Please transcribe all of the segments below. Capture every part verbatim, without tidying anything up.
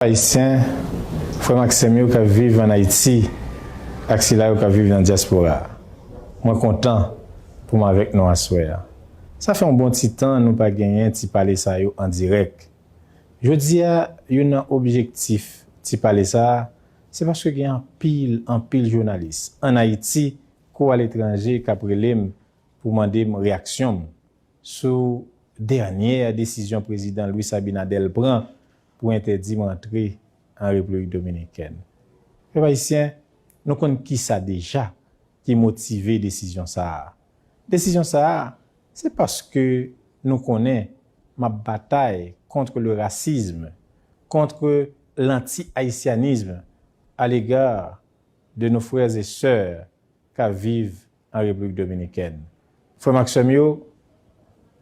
Ayisyen, frè m ak sè m yo k ap viv ann Ayiti ak sila yo k ap viv nan dyaspora a, mwen kontan pou m avèk nou aswè a. Sa fè yon bon ti tan nou pa genyen ti pale sa yo an dirèk. Jodi a, youn nan objektif ti pale sa a, se paske gen anpil, anpil jounalis ann Ayiti kou aletranje k ap rele m pou mande m reyaksyon m sou dènyè desizyon Prezidan Luis Abinader pran pou entèdi m rantre an Repiblik Dominikèn. Pèp ayisyen, nou konn kisa deja ki motive desizyon sa a. Desizyon sa a, se paske nou konnen m ap batay contre le racisme, contre l'anti-haïtianisme à l'égard de nos frères et sœurs k ap viv an Repiblik Dominikèn. Frè m ak sè m yo,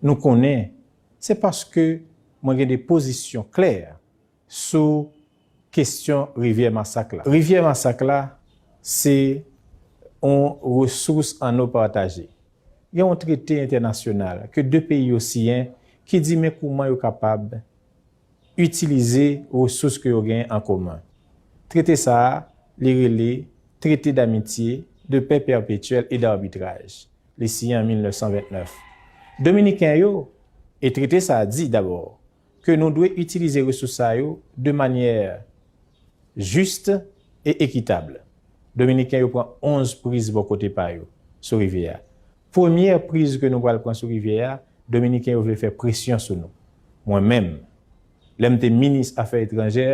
nou konnen se paske mwen gen de pozisyon klè sou kesyon Rivyè Masak la. Rivyè Masak la, se yon resous ann eau pataje. Gen yon trete entènasyonal ke de peyi yo siyen ki di men kouman yo kapab itilize resous ke yo genyen an komen. Trete sa a, li rele Traité d'amitié, de paix perpétuelle et d'arbitrage. Li siyen an mil nèf san vennèf. Dominiken yo, e trete sa a di dabò ke nou dwe itilize resous sa yo de manyè jis e ekitab. Dominiken yo pran onz priz bò kote pa yo sou rivyè a. Premyè priz ke nou pral pran sou rivyè a, Dominiken yo vle fè presyon sou nou. Mwen menm, lè m te minis afè etranjè,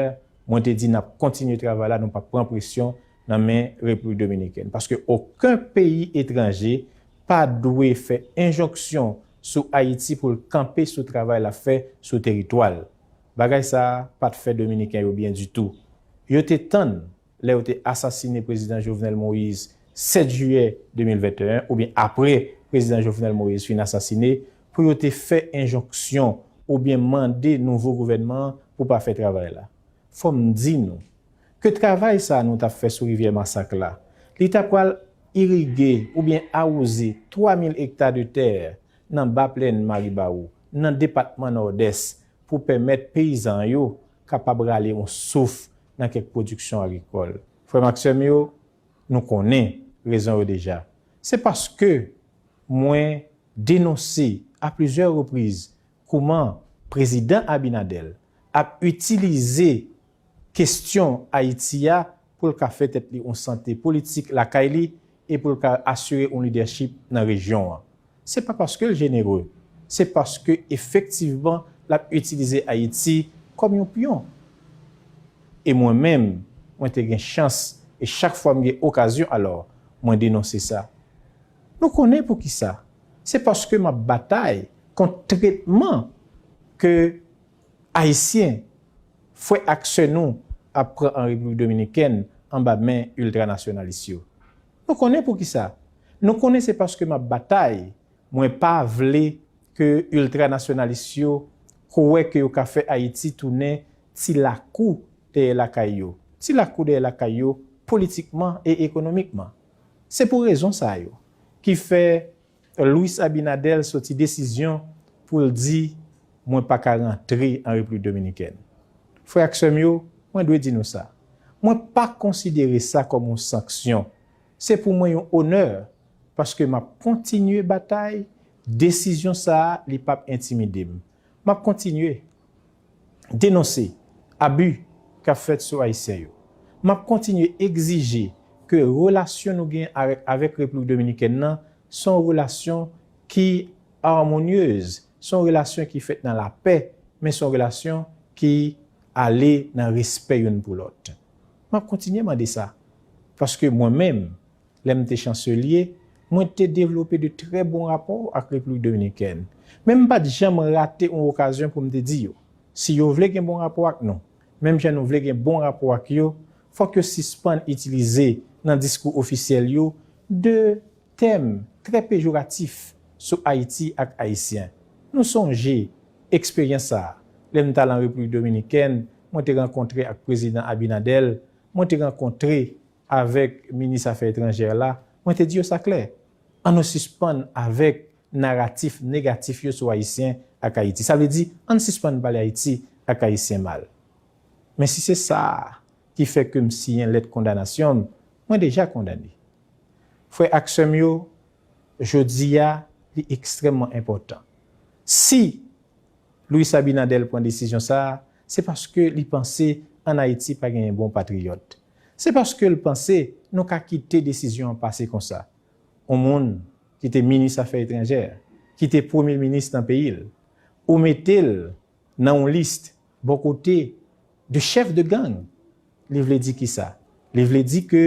mwen te di n ap kontinye travay la, nou p ap pran presyon nan men Repiblik Dominikèn. Paske okenn peyi etranje pa dwe fè enjonksyon sou Ayiti pou l kanpe sou travay l ap fè sou teritwa l. Bagay sa a pa t fè Dominiken yo byen ditou. Yo te tann lè yo te asasine Prezidan Jovenel Moïse sèt jiyè de mil venteyen, oubyen apre Prezidan Jovenel Moïse fin asasine, pou yo te fè enjonksyon oubyen mande nouvo gouvènman an pou pa fè travay la. Fò m di nou ke travay sa a nou t ap fè sou rivyè Masak la, li ta pral irige oubyen awoze twa mil ekta de tè nan Ba Plèn Maribawou, nan depatman Nòdès, pou pèmèt peyizan yo kapab rale yon souf nan kèk pwodiksyon agrikòl. Frè m ak sè m yo, nou konnen rezon yo deja. Se paske mwen denonse a plizyè repriz kouman Prezidan Abinader ap itilize kesyon Ayiti a pou l ka fè tèt li yon sante politik lakay li e pou l ka asire yon lidèchip nan rejyon an. Se pa paske l jenere, se paske efektivman l ap itilize Ayiti kòm yon pyon. E mwen menm, mwen te gen chans, e chak fwa m gen okazyon, alò, mwen denonse sa. Nou konnen poukisa. Se paske m ap batay kont tretman ke Ayisyen, frè ak sè nou, ap pran an Repiblik Dominikèn anba men iltranasyonalis yo. Nou konnen poukisa. Nou konnen se paske m ap batay, mwen pa vle ke iltranasyonalis yo kwè ke yo ka fè Ayiti tounen ti lakou dèyè lakay yo. Ti lakou dèyè lakay yo politikman e ekonomikman. Se pou rezon sa yo ki fè Luis Abinader soti desizyon pou l di, mwen pa ka rantre an Repiblik Dominikèn. Frè ak sè m yo, mwen dwe di nou sa. Mwen pa konsidere sa kòm yon sanksyon. Se pou mwen yon onè, paske m ap kontinye batay, desizyon sa a, li p ap entimide m. M ap kontinye denonse abi k ap fèt sou Ayisyen yo. M ap kontinye egzije ke relasyon nou gen avèk, avèk Repiblik Dominikèn nan se yon relasyon ki amonyez, se yon relasyon ki fèt nan lapè, men se yon relasyon ki ale nan respè youn pou lòt. M ap kontinye mande sa, paske mwen menm, lè m te chanselye, mwen te devlope de trè bon rapò ak Repiblik Dominikèn. Men m pa t janm rate yon okazyon pou m te di yo, si yo vle gen bon rapò ak nou, menm jan nou vle gen bon rapò ak yo, fòk yo sispann itilize nan diskou ofisyèl yo de tèm trè pejoratif sou Ayiti ak Ayisyen. Nou sonje eksperyans sa a. Lè m t al an Repiblik Dominikèn, mwen te rankontre ak Prezidan Abinader, mwen te rankontre avèk minis afè etranjè la, mwen te di yo sa klè. Ann nou sispann avèk naratif negatif yo sou Ayisyen ak Ayiti. Sa vle di, ann sispann pale Ayiti ak Ayisyen mal. Men si se sa ki fè ke m siyen lèt kondanasyon m, mwen deja kondane. Frè ak sè m yo, jodi a, li ekstrèmman enpòtan. Si Luis Abinader pran desizyon sa a, se paske li panse ann Ayiti pa genyen bon patriyòt. Se paske l panse nou ka kite desizyon an pase konsa. Yon moun ki te minis afè etranjè, ki te premye minis nan peyi l, ou mete l nan yon lis bò kote de chèf de gang, li vle di kisa? Li vle di ke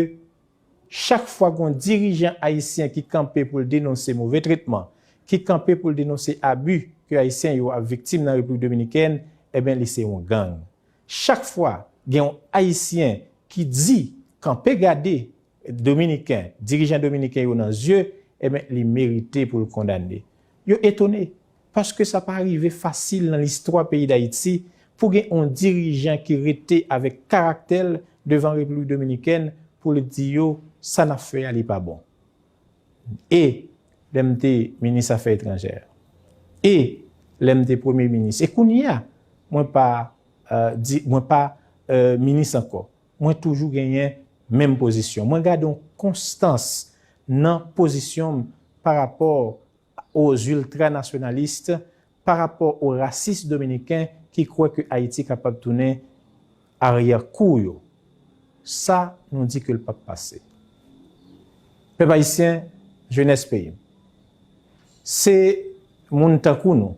chak fwa gen yon dirijan ayisyen ki kanpe pou l denonse move tretman, ki kanpe pou l denonse abi ke Ayisyen yo ap viktim nan Repiblik Dominikèn, ebyen, li se yon gang. Chak fwa gen yon Ayisyen ki di, kanpe gade Dominiken, dirijan dominiken yo nan zye, ebyen, li merite pou l kondane. Yo etone, paske sa pa rive fasil nan listwa peyi Dayiti pou gen yon dirijan ki rete avèk karaktè l devan Repiblik Dominikèn pou l di yo, sa n ap fè a, li pa bon. E lè m te minis afè etranjè, e lè m te premye minis, e kounye a, mwen pa, euh, di, mwen pa, euh, minis ankò. Mwen toujou genyen menm pozisyon. Mwen gade yon konstans nan pozisyon m pa rapò aux ultranasyonalis, pa rapò aux racistes dominicains ki kwè ke Ayiti kapab tounen aryè kou yo. Sa, nou di ke l p ap pase. Pèp ayisyen, jenès peyi m, se moun tankou nou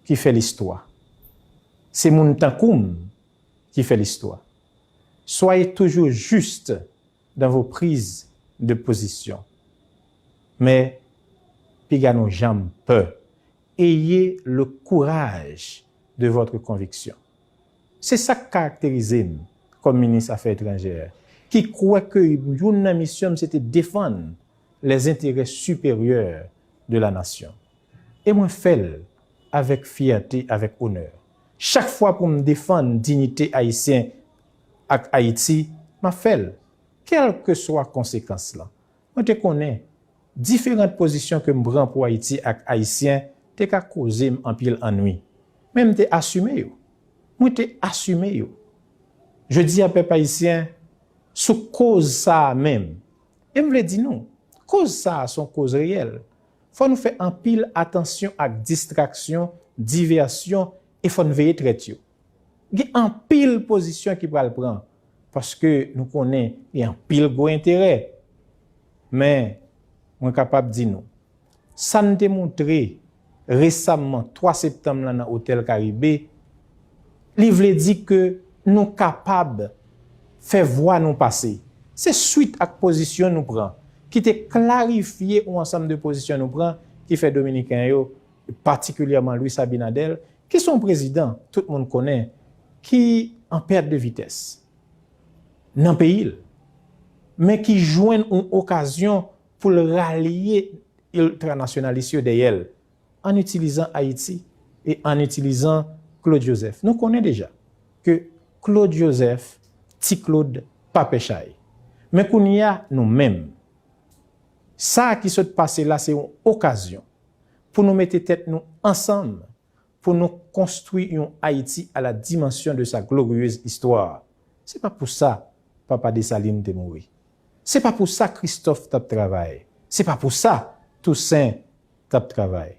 ki fè listwa. Se moun tankou m ki fè listwa. Soyez toujours juste dans vos prises de position. Men, piga nou janm pè. Ayez le courage de votre conviction. Se sa k karakterize m kòm minis afè etranjè, ki kwè ke youn nan misyon m se te defann les intérêts supérieurs de la nation. E mwen fè l avèk fyète, avèk onè. Chak fwa pou m defann diyite ayisyen ak Ayiti, m ap fè l, kèlkeswa konsekans lan. Mwen te konnen diferan pozisyon ke m pran pou Ayiti ak Ayisyen te ka koze m anpil annwi. Men m te asime yo. Mwen te asime yo. Jodi a, pèp ayisyen, sou koz sa a menm, e m vle di nou, koz sa a se yon koz reyèl. Fò nou fè anpil atansyon ak distraksyon, divèsyon, e fò n veye trèt yo. Gen anpil pozisyon ki pral pran, paske nou konnen gen anpil gwo enterè. Men, mwen kapab di nou, sa n te montre resamman twa septanm lan nan Otèl Karibe, li vle di ke nou kapab fè vwa nou pase. Se swit ak pozisyon nou pran, ki te klarifye yon ansanm de pozisyon nou pran, ki fè Dominiken yo, patikilyèman Luis Abinader, ki se yon prezidan tout moun konnen, ki an pèt de vitès nan peyi l, men ki jwenn yon okazyon pou l ralye iltranasyonalis yo dèyè l, an itilizan Ayiti e an itilizan Claude Joseph. Nou konnen deja ke Claude Joseph, Ti Claude, pa pè chay. Men kounye a, nou menm, sa ki sot pase la, se yon okazyon pou nou mete tèt nou ansanm, pou nou konstwi yon Ayiti à la dimension de sa glorieuse histoire. Se pa pou sa Papa Desalin te mouri. Se pa pou sa Kristòf t ap travay. Se pa pou sa Tousen t ap travay.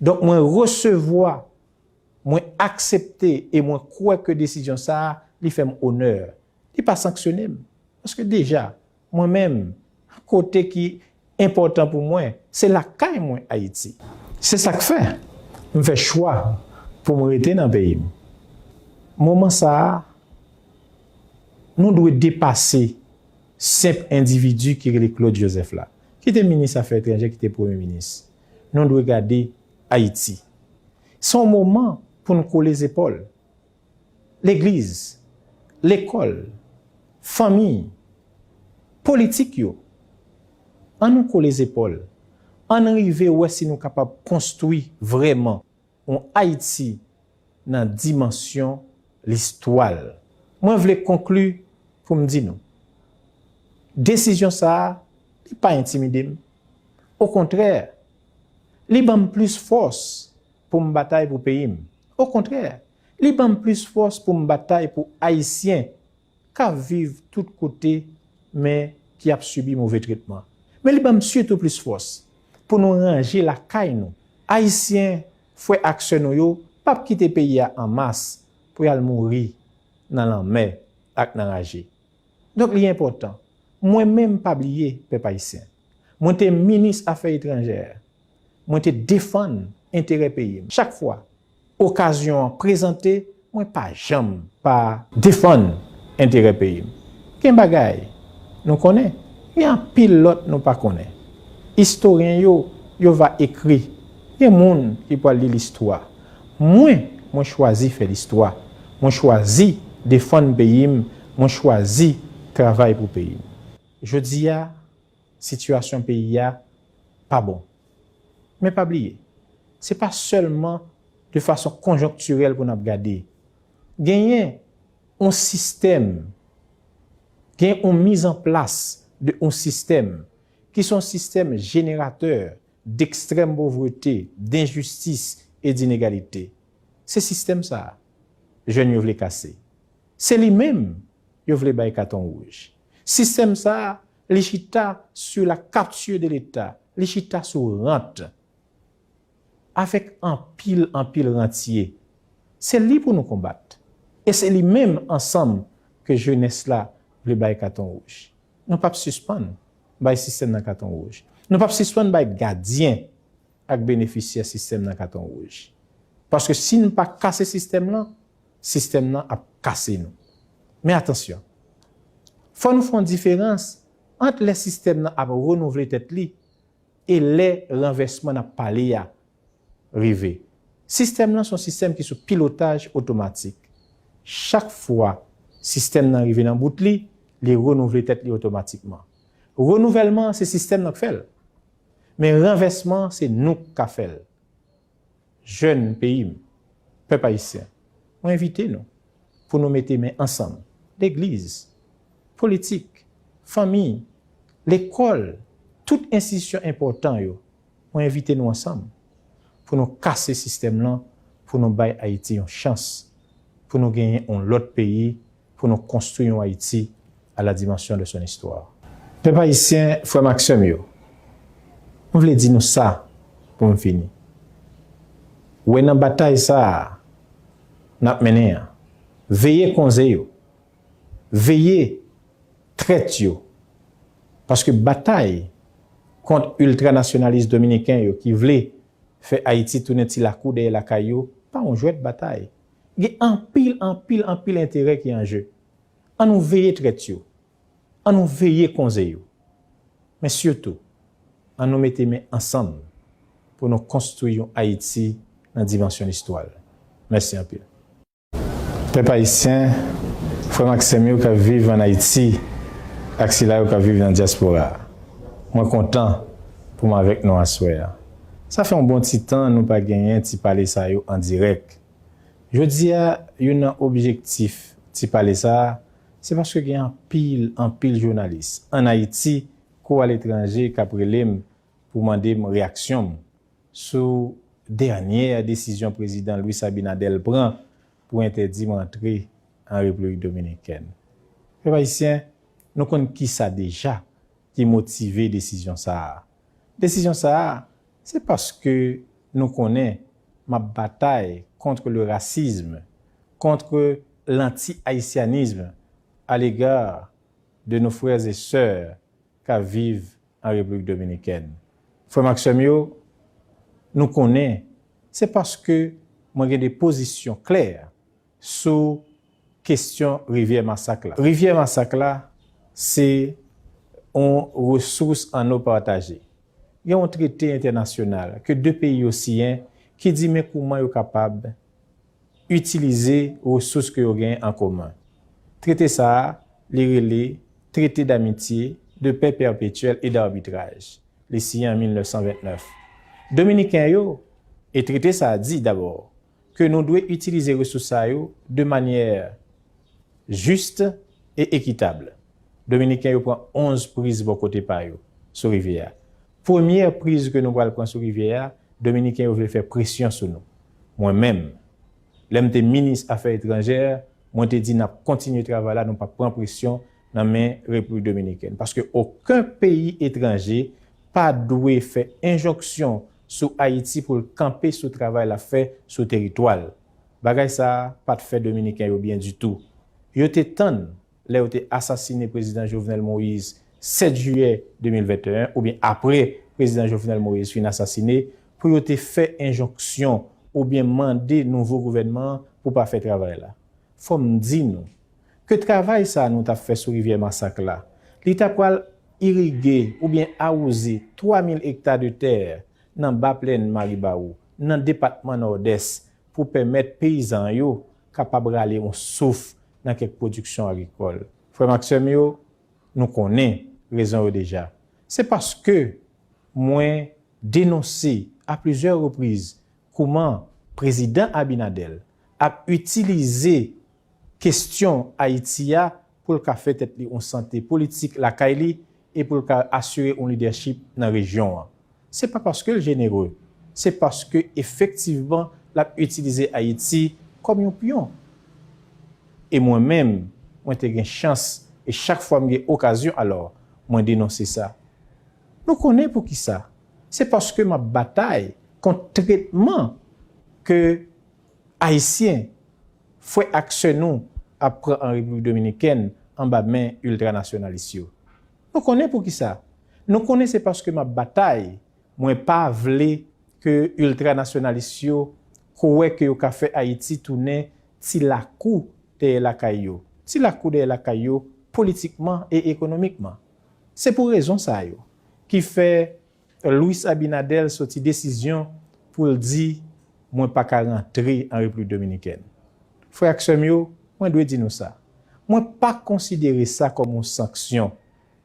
Donk, mwen resevwa, mwen aksepte e mwen kwè ke desizyon sa a, li fè m onè. Li pa sanksyone m. Paske deja, mwen menm, kote ki enpòtan pou mwen, se lakay mwen, Ayiti. Se sa k fè m fè chwa pou m rete nan peyi m. Moman sa a, nou dwe depase senp endividi ki rele Claude Joseph la, ki te minis afè etranjè, ki te premye minis. Nou dwe gade Ayiti. Se yon moman pou n kole zepòl. Legliz, lekòl, fanmi, politik yo. Ann nou kole zepòl. Ann rive wè si nou kapab konstwi vrèman yon Ayiti nan dimansyon listwa l. Mwen vle konkli pou m di nou, desizyon sa a, li pa entimide m. Okontrè, li ban m plis fòs pou m batay pou peyi m. Okontrè, Li ban m plis fòs pou m batay pou Ayisyen k ap viv tout kote, men ki ap sibi move tretman. Men li ban m sitou plis fòs pou nou ranje lakay nou. Ayisyen, frè ak sè nou yo, p ap kite peyi a an mas pou y al mouri nan lanmè ak nan raje. Donk, li enpòtan. Mwen menm pa bliye pèp ayisyen. Mwen te minis afè etranjè. Mwen te defann enterè peyi m. Chak fwa okazyon an prezante, mwen pa janm pa defann enterè peyi m. Gen bagay nou konnen, gen anpil lòt nou pa konnen. Istoryen yo, yo va ekri. Gen moun ki pral li listwa. Mwen, mwen chwazi fè listwa. Mwen chwazi defann peyi m. Mwen chwazi travay pou peyi m. Jodi a, sitiyasyon peyi a pa bon. Men pa bliye, se pa sèlman de fason konjonktirèl pou n ap gade. Genyen yon sistèm, gen yon mizanplas de yon sistèm ki se yon sistèm jeneratè dekstrèm povrete, denjistis e dinegalite. Se sistèm sa a jèn yo vle kase. Se li menm yo vle bay katon wouj. Sistèm sa a, li chita sou la capture de l'État, li chita sou rant. Avèk anpil, anpil rantye. Se li pou nou konbat. E se li menm ansanm ke jenès la vle bay katon wouj. Nou p ap sispann bay sistèm nan katon wouj. Nou p ap sispann bay gadyen ak benefisyè sistèm nan katon wouj. Paske si n pa kase sistèm lan, sistèm nan ap kase nou. Men atansyon, fò nou fè yon diferans ant lè sistèm nan ap renouvle tèt li e lè ranvèsman n ap pale a rive. Sistèm lan se yon sistèm ki sou pilotaj otomatik. Chak fwa sistèm nan rive nan bout li, li renouvle tèt li otomatikman. Renouvèlman an se sistèm nan k fè l. Men ranvèsman an se nou k ka fè l. Jèn peyi m, pèp ayisyen, mwen envite nou pou nou mete men ansanm, legliz, politik, fanmi, lekòl, tout enstitisyon enpòtan yo, mwen envite nou ansanm pou nou kase sistèm lan, pou nou bay Ayiti yon chans, pou nou genyen yon lòt peyi, pou nou konstwi yon Ayiti à la dimension de son histoire. Pèp ayisyen, frè m ak sè m yo, m vle di nou sa pou m fini. Wè nan batay sa a n ap mennen an, veye konze yo, veye trèt yo, paske batay kont iltranasyonalis dominiken yo ki vle fè Ayiti tounen ti lakou dèyè lakay yo pa yon jwèt batay. Gen anpil, anpil, anpil enterè ki an je. An nou veye trèt yo. An nou veye konze yo. Men sitou, an nou mete men ansanm pou nou konstwi yon Ayiti nan dimansyon listwa l. Mèsi anpil. Pèp ayisyen, frè m ak sè m yo k ap viv ann Ayiti ak sila yo k ap viv nan dyaspora a, mwen kontan pou m avèk nou aswè a. Sa fè yon bon ti tan nou pa genyen ti pale sa yo an dirèk. Jodi a, youn nan objektif ti pale sa a, se paske gen anpil, anpil jounalis ann Ayiti kou aletranje k ap rele m pou mande m reyaksyon m sou dènyè desizyon Prezidan Luis Abinader pran pou entèdi m rantre an Repiblik Dominikèn. Pèp ayisyen, nou konn kisa deja ki motive desizyon sa a. Desizyon sa a, se paske nou konnen m ap batay contre le racisme, contre l'anti-haïtianisme à l'égard de nos frères et sœurs k ap viv an Repiblik Dominikèn. Frè m ak sè m yo, nou konnen se paske mwen gen de pozisyon klè sou kesyon Rivyè Masak la. Rivyè Masak la, se yon resous ann o pataje. Gen yon trete entènasyonal ke de peyi yo siyen ki di men kouman yo kapab itilize resous ke yo genyen an komen. Trete sa a, li rele Traité d'amitié, de paix perpétuelle et d'arbitrage. Li siyen an mil nèf san vennèf. Dominiken yo, e trete sa a di dabò ke nou dwe itilize resous sa yo de manyè jis e ekitab. Dominiken yo pran onz priz bò kote pa yo sou rivyè a. Premyè priz ke nou pral pran sou rivyè a, Dominiken yo vle fè presyon sou nou. Mwen menm, Lè m te minis afè etranjè, mwen te di n ap kontinye travay la, nou p ap pran presyon nan men Repiblik Dominikèn. Paske okenn peyi etranje pa dwe fè enjonksyon sou Ayiti pou l kanpe sou travay l ap fè sou teritwa l. Bagay sa a pa t fè Dominiken yo byen ditou. Yo te tann lè yo te asasine Prezidan Jovenel Moïse sèt jiyè de mil venteyen, oubyen apre Prezidan Jovenel Moïse fin asasine, pou yo te fè enjonksyon oubyen mande nouvo gouvènman an pou pa fè travay la. Fò m di nou ke travay sa a nou t ap fè sou Rivyè Masak la, li ta pral irige oubyen awoze twa mil ekta de tè nan Ba Plèn Maribawou, nan depatman Nòdès, pou pèmèt peyizan yo kapab rale yon souf nan kèk pwodiksyon agrikòl. Frè m ak sè m yo, nou konnen rezon yo deja. Se paske mwen denonse a plizyè repriz kouman Prezidan Abinader ap itilize kesyon Ayiti a pou l ka fè tèt li yon sante politik lakay li e pou l ka asire yon lidèchip nan rejyon an. Se pa paske l jenere, se paske efektivman l ap itilize Ayiti kòm yon pyon. E mwen menm, mwen te gen chans, e chak fwa m gen okazyon, alò, mwen denonse sa. Nou konnen poukisa. Se paske m ap batay kont tretman ke Ayisyen, frè ak sè nou, ap pran an Repiblik Dominikèn anba men iltranasyonalis yo. Nou konnen poukisa. Nou konnen se paske m ap batay, mwen pa vle ke iltranasyonalis yo kwè ke yo ka fè Ayiti tounen ti lakou dèyè lakay yo. Ti lakou dèyè lakay yo, politikman e ekonomikman. Se pou rezon sa yo ki fè Luis Abinader soti desizyon pou l di, "Mwen pa ka rantre an Repiblik Dominikèn." Frè ak sè m yo, mwen dwe di nou sa. Mwen pa konsidere sa kòm yon sanksyon.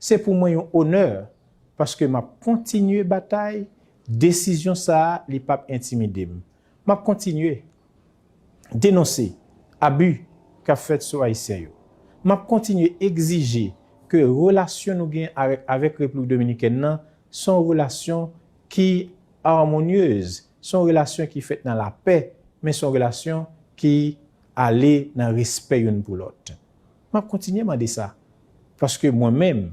Se pou mwen yon onè, paske m ap kontinye batay, desizyon sa a, li p ap entimide m. M ap kontinye denonse abi k ap fèt sou Ayisyen yo. M ap kontinye egzije ke relasyon nou gen avèk, avèk Repiblik Dominikèn nan se yon relasyon ki amonyez, se yon relasyon ki fèt nan lapè, men se yon relasyon ki ale nan respè youn pou lòt. M ap kontinye mande sa, paske mwen menm,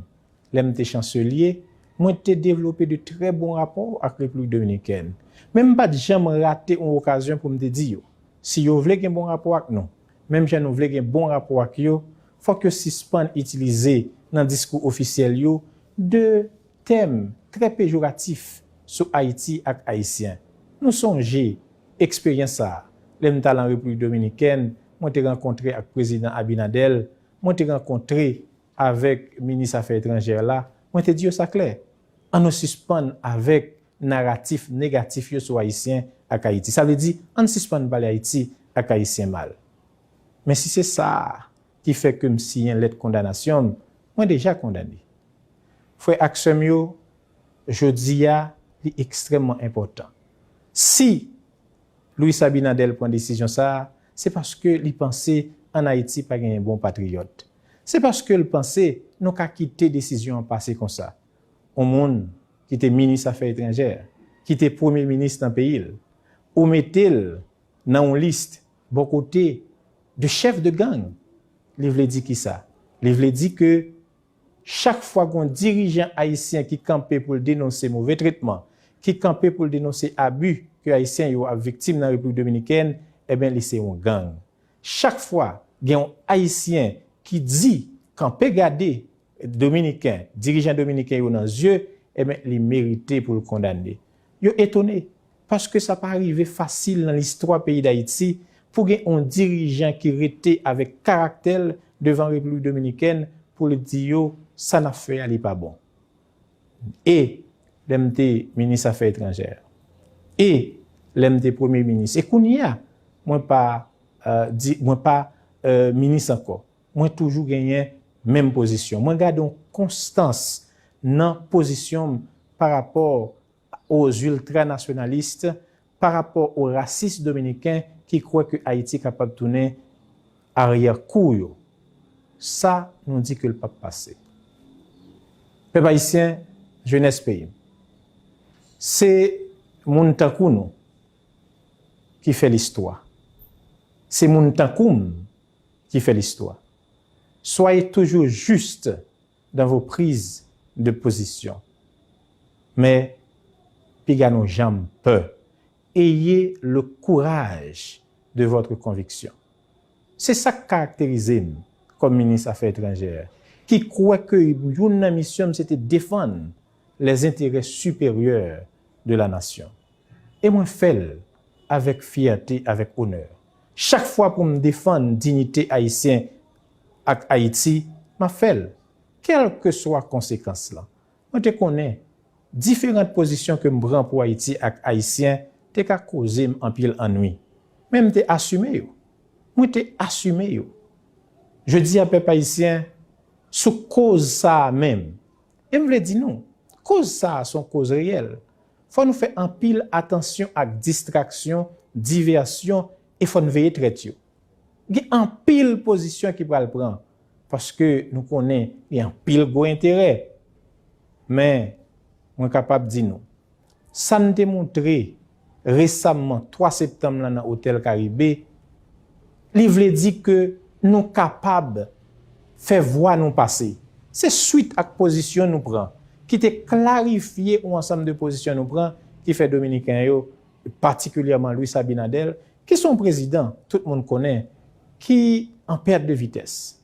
lè m te chanselye, mwen te devlope de trè bon rapò ak Repiblik Dominikèn. Men m pa t janm rate yon okazyon pou m te di yo, si yo vle gen bon rapò ak nou, menm jan nou vle gen bon rapò ak yo, fòk yo sispann itilize nan diskou ofisyèl yo de tèm trè pejoratif sou Ayiti ak Ayisyen. Nou sonje eksperyans sa a. Lè m t al an Repiblik Dominikèn, mwen te rankontre ak Prezidan Abinader, mwen te rankontre avèk minis afè etranjè la, mwen te di yo sa klè. Ann nou sispann avèk naratif negatif yo sou Ayisyen ak Ayiti. Sa vle di, ann sispann pale Ayiti ak Ayisyen mal. Men si se sa a ki fè ke m siyen lèt kondanasyon m, mwen deja kondane. Frè ak sè m yo, jodi a, li ekstrèmman enpòtan. Si Luis Abinader pran desizyon sa a, se paske li panse ann Ayiti pa genyen bon patriyòt. Se paske l panse nou ka kite desizyon an pase konsa. Yon moun ki te minis afè etranjè, ki te premye minis nan peyi l, ou mete l nan yon lis bò kote de chèf de gang, li vle di kisa? Li vle di ke chak fwa gen yon dirijan ayisyen ki kanpe pou l denonse move tretman, ki kanpe pou l denonse abi ke Ayisyen yo ap viktim nan Repiblik Dominikèn, ebyen, li se yon gang. Chak fwa gen yon Ayisyen ki di, kanpe gade Dominiken, dirijan dominiken yo nan zye, ebyen, li merite pou l kondane. Yo etone, paske sa pa rive fasil nan listwa peyi Dayiti pou gen yon dirijan ki rete avèk karaktè l devan Repiblik Dominikèn pou l di yo, sa n ap fè a, li pa bon. E lè m te minis afè etranjè, e lè m te premye minis, e kounye a, mwen pa, euh, di, mwen pa, euh, minis ankò. Mwen toujou genyen menm pozisyon. Mwen gade yon konstans nan pozisyon m pa rapò aux ultranationalistes, pa rapò aux racistes dominicains ki kwè ke Ayiti kapab tounen aryè kou yo. Sa, nou di ke l p ap pase. Pèp ayisyen, jenès peyi m, se moun tankou nou ki fè listwa. Se moun tankou m ki fè listwa. Soyez toujours juste dans vos prises de position. Mais, piga nou janm pè. Ayez le courage de votre conviction. Se sa k karakterize m kòm minis afè etranjè, ki kwè ke youn nan misyon m se te defann les intérêts supérieurs de la nation. E mwen fè l avèk fyète, avèk onè. Chak fwa pou m defann diyite ayisyen ak Ayiti, m ap fè l, kèlkeswa konsekans lan. Mwen te konnen diferan pozisyon ke m pran pou Ayiti ak Ayisyen te ka koze m anpil annwi. Men m te asime yo. Mwen te asime yo. Jodi a, pèp ayisyen, sou koz sa a menm, e m vle di nou, koz sa a se yon koz reyèl. Fò nou fè anpil atansyon ak distraksyon, divèsyon, e fò n veye trèt yo. Gen anpil pozisyon ki pral pran, paske nou konnen gen anpil gwo enterè. Men, mwen kapab di nou, sa n te montre resamman twa septanm lan nan Otèl Karibe, li vle di ke nou kapab fè vwa nou pase. Se swit ak pozisyon nou pran, ki te klarifye yon ansanm de pozisyon nou pran, ki fè Dominiken yo, patikilyèman Luis Abinader, ki se yon prezidan tout moun konnen, ki an pèt de vitès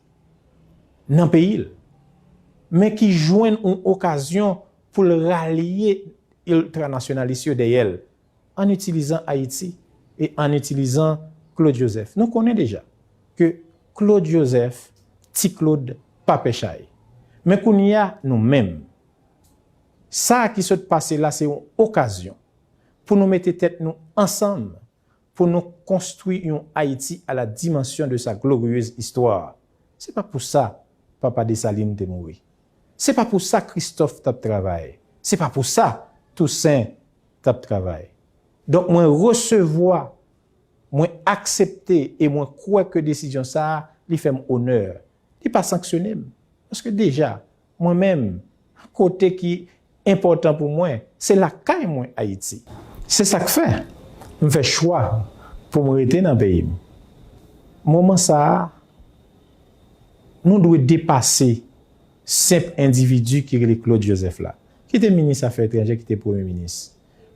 nan peyi l, men ki jwenn yon okazyon pou l ralye iltranasyonalis yo dèyè l, an itilizan Ayiti e an itilizan Claude Joseph. Nou konnen deja ke Claude Joseph, Ti Claude, pa pè chay. Men kounye a, nou menm, sa ki sot pase la se yon okazyon pou nou mete tèt nou ansanm, pou nou konstwi yon Ayiti à la dimension de sa glorieuse histoire. Se pa pou sa Papa Desalin te mouri. Se pa pou sa Christophe t ap travay. Se pa pou sa Toussaint t ap travay. Donk, mwen resevwa, mwen aksepte e mwen kwè ke desizyon sa a, li fè m onè. Li pa sanksyone m. Paske deja, mwen menm, kote ki enpòtan pou mwen, se lakay mwen, Ayiti. Se sa k fè m fè chwa pou m rete nan peyi m. Moman sa a, nou dwe depase senp endividi ki rele Claude Joseph la, ki te minis afè etranjè, ki te premye minis.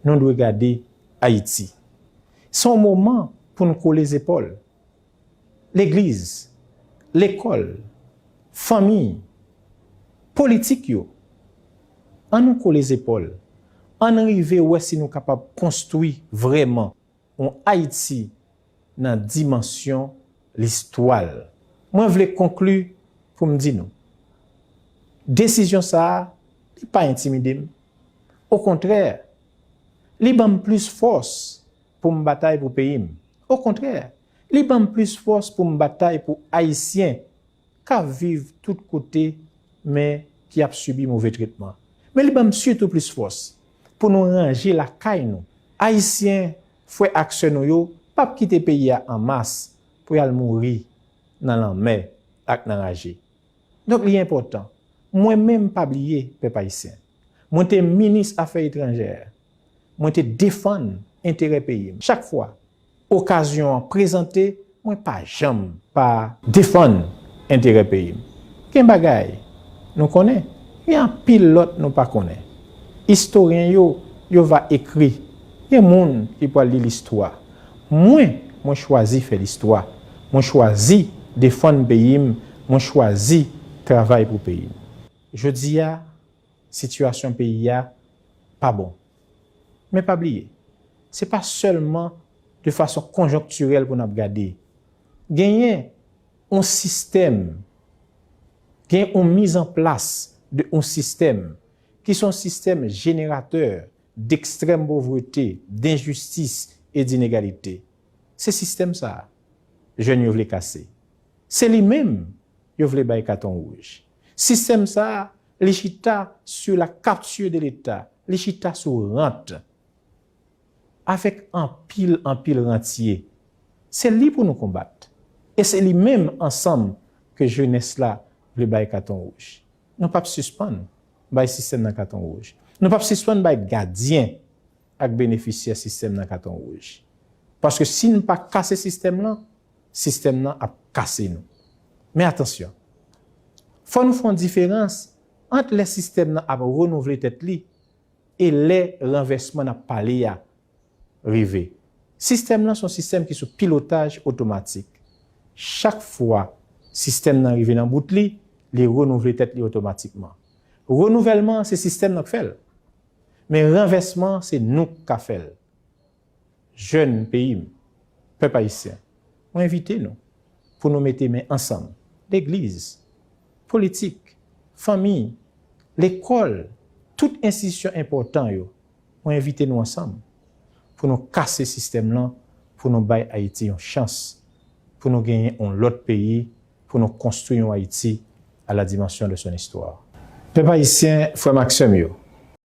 Nou dwe gade Ayiti. Se yon moman pou n kole zepòl. Legliz, lekòl, fanmi, politik yo, ann nou kole zepòl, ann rive wè si nou kapab konstwi vrèman yon Ayiti nan dimansyon listwa l. Mwen vle konkli pou m di nou, desizyon sa a, li pa entimide m. Okontrè, li ban m plis fòs pou m batay pou peyi m. Okontrè, li ban m plis fòs pou m batay pou Ayisyen k ap viv tout kote, men ki ap sibi move tretman. Men li ban m sitou plis fòs pou nou ranje lakay nou. Ayisyen, frè ak sè nou yo, p ap kite peyi a an mas pou y al mouri nan lanmè ak nan raje. Donk, li enpòtan. Mwen menm, pa bliye, pèp ayisyen. Mwen te minis afè etranjè. Mwen te defann enterè peyi m. Chak fwa okazyon an prezante, mwen pa janm pa defann enterè peyi m. Gen bagay nou konnen, gen anpil lòt nou pa konnen. Istoryen yo, yo va ekri. Gen moun ki pral li listwa. Mwen, mwen chwazi fè listwa. Mwen chwazi defann peyi m. Mwen chwazi travay pou peyi m. Jodi a, sitiyasyon peyi a pa bon. Men pa bliye, se pa sèlman de fason konjonktirèl pou n ap gade. Genyen yon sistèm, gen yon mizanplas de yon sistèm ki se yon sistèm jeneratè dekstrèm povrete, denjistis e dinegalite. Se sistèm sa a jèn yo vle kase. Se li menm yo vle bay katon wouj. Sistèm sa a, li chita sou la capture de l'État, li chita sou rant. Avèk anpil, anpil rantye. Se li pou nou konbat. E se li menm ansanm ke jenès la vle bay katon wouj. Nou p ap sispann bay sistèm nan katon wouj. Nou p ap sispann bay gadyen ak benefisyè sistèm nan katon wouj. Paske si n pa kase sistèm lan, sistèm nan ap kase nou. Men atansyon, fò nou fè yon diferans ant lè sistèm nan ap renouvle tèt li e lè ranvèsman n ap pale a rive. Sistèm nan se yon sistèm ki sou pilotaj otomatik. Chak fwa sistèm nan rive nan bout li, li renouvle tèt li otomatikman. Renouvèlman an se sistèm nan k fè l. Men ranvèsman an se nou k ka fè l. Jèn peyi m, pèp ayisyen, mwen envite nou pou nou mete men ansanm, legliz, politik, fanmi, lekòl, tout enstitisyon enpòtan yo, mwen envite nou ansanm pou nou kase sistèm lan, pou nou bay Ayiti yon chans, pou nou genyen yon lòt peyi, pou nou konstwi yon Ayiti à la dimension de son histoire. Pèp ayisyen, frè m ak sè m yo,